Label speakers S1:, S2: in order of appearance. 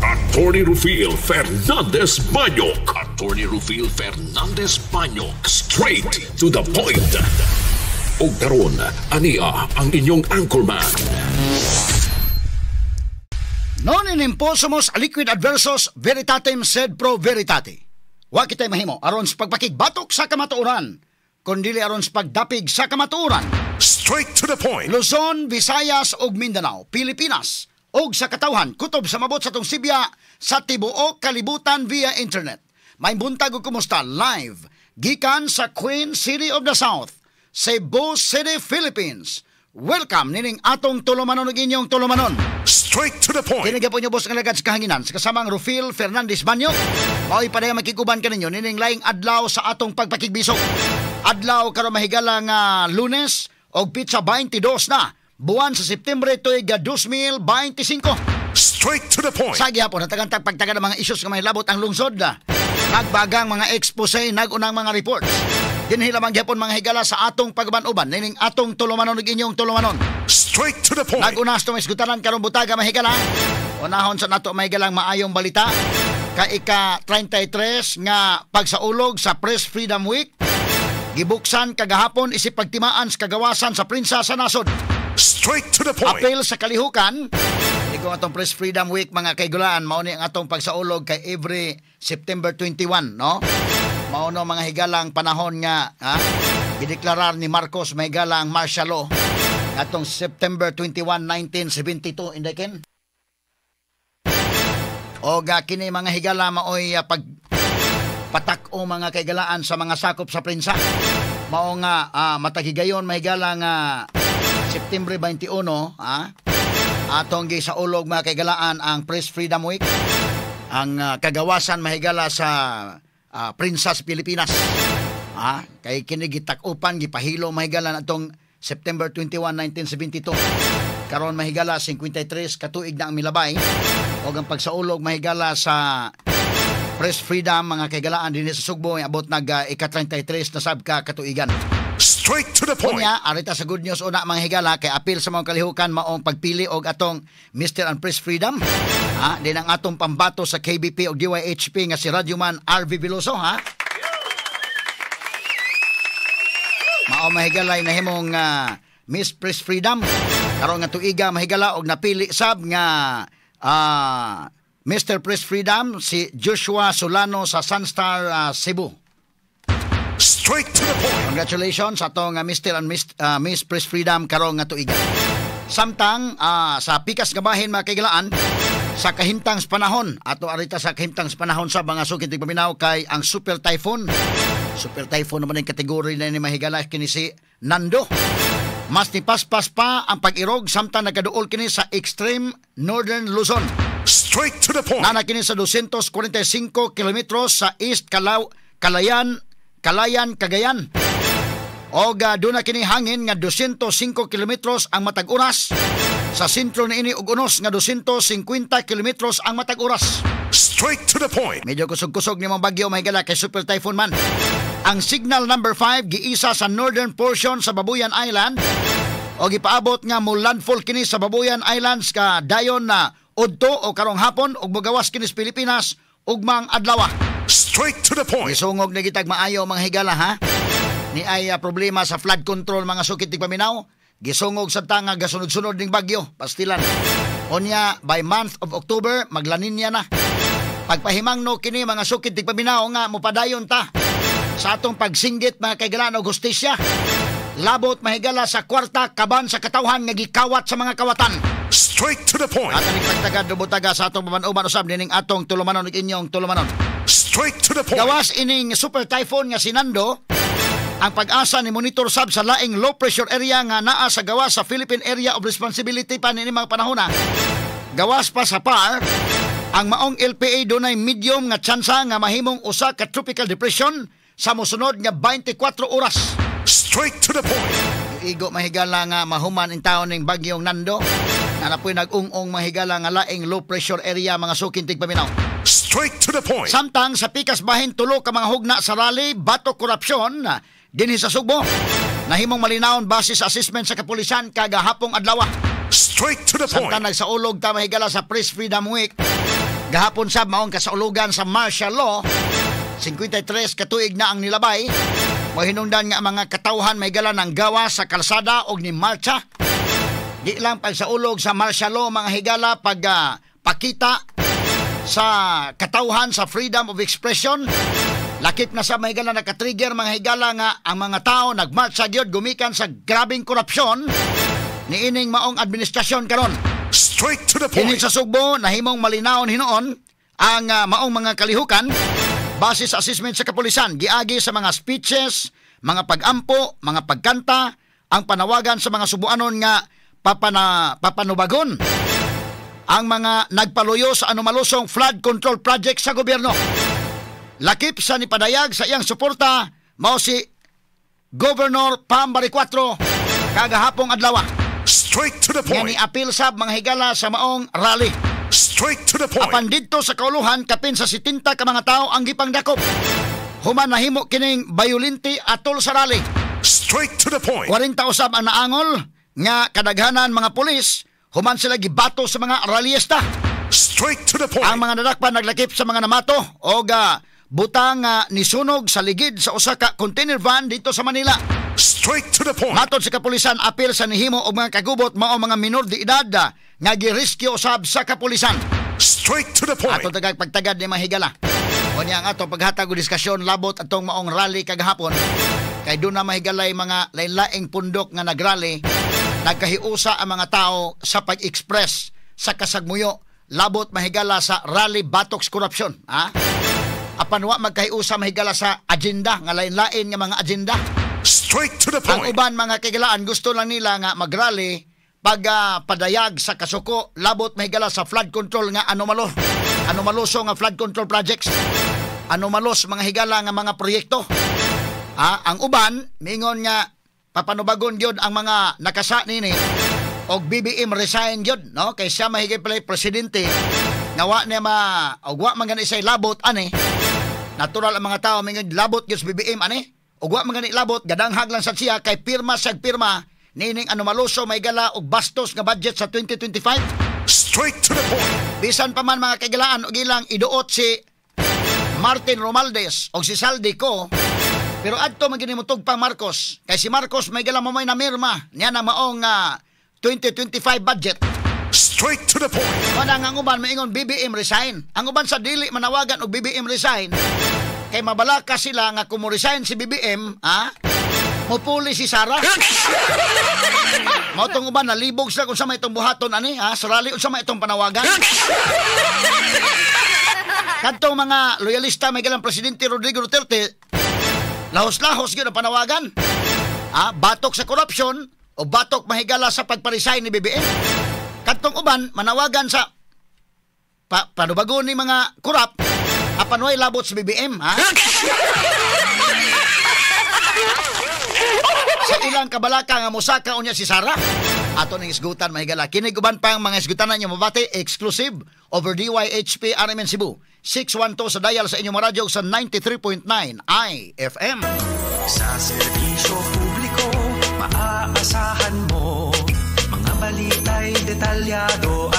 S1: Attorney Rufil Fernandez Banyok. Attorney Rufil Fernandez Banyok. Straight to the point. Og karon, ania ang inyong anchorman.
S2: Non in imposumus aliquid adversus veritatem sed pro veritate. Wa kitay mahimo aron sa pagpakigbatok sa kamatuoran, kundili aron sa pagdapig sa kamatuoran.
S1: Straight to the point.
S2: Luzon, Visayas ug Mindanao, Pilipinas ug sa katawhan kutob sa mabot sa atong sibya sa tibuok kalibutan via internet. May buntag ug kumusta live gikan sa Queen City of the South, Cebu City, Philippines. Welcome nining atong tulumanon ug inyong tulumanon.
S1: Straight to the point.
S2: Kini gyapon niyo boss nga lagad sa kahanginan sa kasamang Rufil Fernandez Banyo. Mao'y padayang makiguban kaninyo nining laing adlaw sa atong pagpakigbisog. Adlaw karon, mahigala, nga Lunes og pitsa 22 na buwan sa September tuig 2025.
S1: Straight to the point.
S2: Sa gihapon natagan tag pagtaga ng mga isyus nga mahilabot ang lungsod. Nagbagang mga expose, nagunang mga reports. Dinhi lamang gihapon, mga higala, sa atong pagban-uban nining atong tulumanon ug inyong tulumanon.
S1: Straight to the point.
S2: Nag-unas to may karon butaga, mahigala. Unahon sa nato, mahigalang maayong balita. Ka ika 33 nga pagsaulog sa Press Freedom Week. Gibuksan kagahapon isip pagtimaan sa kagawasan sa prinsa sa nasod.
S1: Straight to the point.
S2: Apel sa kalihukan. Ikaw atong Press Freedom Week, mga kaigulaan, mao ni ang atong pagsaulog kay every September 21, no? Mao no, mga higalang panahon nga ha, gideklarar ni Marcos, mahigala, ang martial law atong September 21, 1972, inday ken. O ga kini, mga higala, maoy pag patak-o, mga kaigalaan, sa mga sakop sa prinsa. Mao nga mataghigayon, mahigala, nga September 21 atong gisaulog, mga kaigalaan, ang Press Freedom Week, ang kagawasan, mahigala, sa prinsa sa Pilipinas. Kay kini gitak-upan, gipahilo, mahigala, atong September 21, 1972. Karon, mahigala, 53 katuig na ang milabay og ang pagsaulog, mahigala, sa Press Freedom, mga kaigalaan, dinhi sa Sugbo abot nag ika-33 na sab ka katuigan.
S1: Straight to the point.
S2: Unya, arita sa good news una, mga higala, kay apil sa mga kalihukan maong pagpili og atong Mr. and Press Freedom. Ha, din ang atong pambato sa KBP og DYHP nga si Radyoman RV Veloso, ha. Mao, mahigala, nahimong Miss Press Freedom karon nga tuiga, mahigala, og napili sab nga Mr. Press Freedom si Joshua Solano sa Sunstar Cebu.
S1: Straight to the point.
S2: Congratulations sa atong Mr. and Miss Press Freedom karong nga tuiga. Samtang sa pikas nga bahin, mga kaigalaan, sa kahimtang sa panahon, ato arita sa kahimtang sa panahon sa mga sukit paminaw kay ang super typhoon. Super typhoon naman ang kategory na ni, mahigala, kini si Nando. Mas nipaspas pa ang pag-irog samtang nagaduol kini sa extreme northern Luzon.
S1: Straight to the point.
S2: Nana kini sa 245 kilometros sa East Calaw, Calayan, Calayan, Cagayan. Og doon na kini hangin nga 205 kilometros ang matag oras. Sa sentro niini og unos nga 250 kilometros ang matag oras.
S1: Straight to the point.
S2: Medyo kusog-kusog ni mga bagyo, mahigala, kay super typhoon man. Ang signal number 5 giisa sa northern portion sa Babuyan Island o gipaabot nga mo landfall kini sa Babuyan Islands ka dayon na udto o karong hapon ug mogawas kini sa Pilipinas ugmang adlaw.
S1: Straight to the point.
S2: Isungog na gitag maayo, mga higala, ha. Ni ay problema sa flood control, mga sukit paminaw. Gisungog sa tanga gasunod-sunod ning bagyo, pastilan. Unya by month of October magla Niña na. Pagpahimangno kini, mga sukit paminaw, nga mopadayon ta sa atong pagsinggit, mga kaigalaan, og hustisya. Labot, mahigala, sa kwarta, kaban sa katawhan nga gikawat sa mga kawatan.
S1: Straight to the point.
S2: At ang pagtagad butaga sa atong paman-uban usab nining atong tulumanon ug inyong tulumanon.
S1: Straight to the point.
S2: Gawas ining super typhoon nga si Nando, ang PAGASA ni monitor sab sa laing low pressure area nga naa sa gawas sa Philippine Area of Responsibility pa niini mga panahon na. Gawas pa sa PAR, ang maong LPA dunay medium nga tsansa nga mahimong usa ka tropical depression sa mosunod nga 24 oras.
S1: Straight to the point.
S2: Igo, mahigala, nga mahuman in taon ning bagyong Nando. Na napoy nag-ung-ong, mahigala, nga laing low pressure area, mga suking tigpaminaw.
S1: Straight to the point.
S2: Samtang sa pikas bahin, tulo ka mga hugna sa rally batok korupsyon dinhi sa Sugbo nahimong malinawon base sa assessment sa kapulisan kagahapong adlaw.
S1: Straight to the point.
S2: Samtang nagsaulog ta, mahigala, sa Press Freedom Week, Gahapon sab maong kasaulugan sa martial law, 53 katuig na ang nilabay. Mahinungdan nga mga katawhan may gala ng gawa sa kalsada og ni marcha. Di lang pagsaulog sa martial law, mga higala, pag pakita sa katawhan sa freedom of expression. Lakip na sa mga higala nakatrigger, mga higala, nga ang mga tao nagmarcha gyud gumikan sa grabeng korupsyon niining maong administrasyon karon.
S1: Straight to the
S2: Kini
S1: point.
S2: Sa Sugbo, nahimong malinawon hinuon ang maong mga kalihukan base sa assessment sa kapulisan giagi sa mga speeches, mga pagampo, mga pagkanta, ang panawagan sa mga Subuanon nga papanubagon ang mga nagpaluyo sa anomalosong flood control project sa gobyerno. Lakip sa nipadayag sa iyang suporta mao si Governor Pam Baricuatro kagahapong adlaw.
S1: Straight to the
S2: Nga
S1: point.
S2: ni apil sab, mga higala, sa maong rally.
S1: Straight to the point.
S2: Apan didto sa kauluhan, kapin sa 70 ka mga tao ang gipangdakop human nahimo kining bayolente atol sa rally.
S1: Straight to the point.
S2: 40 usab ang naangol nga kadaghanan mga pulis human sila gibato sa mga rallyista.
S1: Straight to the point.
S2: Ang mga nadakpan naglakip sa mga namato og butang nga nisunog sa ligid sa usa ka container van dito sa Manila.
S1: Straight to the point.
S2: Matod sa kapulisan, apil sa nihimo og mga kagubot mao mga minor de edad nga girescue usab sa kapulisan.
S1: Straight to the point.
S2: Ato tagag pagtagad ni mga higala. O niya ang ato paghatag og diskusyon labot atong maong rally kagahapon. Kay doon na mahigalay mga lain-laing pundok nga nagrally, nagkahiusa ang mga tao sa pag-express sa kasagmuyo labot, mahigala, sa rally batok sa korupsyon. Ha? Apan wa magkahiusa, mahigala, sa agenda nga lain-lain nga mga agenda.
S1: Straight to the
S2: Ang
S1: point.
S2: uban, mga kahigalaan, gusto lang nila nga magrally pag padayag sa kasuko labot, mahigala, sa flood control nga anomaloso nga flood control projects. Anomalos, mga higala, nga mga proyekto. Ah, ang uban miingon nga papanubagon gyud ang mga nakasa nini og BBM resign gyud, no, kay siya mahigay pala presidente nga wa niya ma og wa man gani say labot ani. Natural, ang mga tao mingon labot gyud sa BBM ani ug wa man gani labot, gadanghag lang sa siya kay pirma sag pirma nining anomaloso, may gala, og bastos nga budget sa 2025.
S1: Straight to the point.
S2: Bisan pa man, mga kagilaan, og ilang iduot si Martin Romualdez og si Zaldy Co, pero adto man gini motugpang Marcos kay si Marcos may gala mo may namirma niya na maong 2025 budget.
S1: Straight to the point.
S2: Mana nga ang uban maingon BBM resign. Ang uban sa dili manawagan og BBM resign kay mabalaka sila nga kung mo-resign si BBM, ha? Mupuli si Sara. Mao tong uban nalibog sila kung sa may itong buhaton ani, ha? Sa rally, unsa may itong panawagan. Kadtong mga loyalista may galang Presidente Rodrigo Duterte, lahos-lahos gyud ang panawagan. Ha? Batok sa korupsyon o batok, mahigala, sa pagpa-resign ni BBM. Kadtong uban manawagan sa panubagon ni mga kurap apan way labot sa BBM, ha? Sa ilang kabalaka nga mosaka unya si Sara. Ato ning isgutan, mahigala. Kini uban pang mga isgutanan niyo mabati exclusive over DYHP RMN Cebu. 612 sa dial sa inyong radyo sa 93.9 IFM.
S3: Sa serbisyo publiko, maaasahan mo. Mga balita'y detalyado.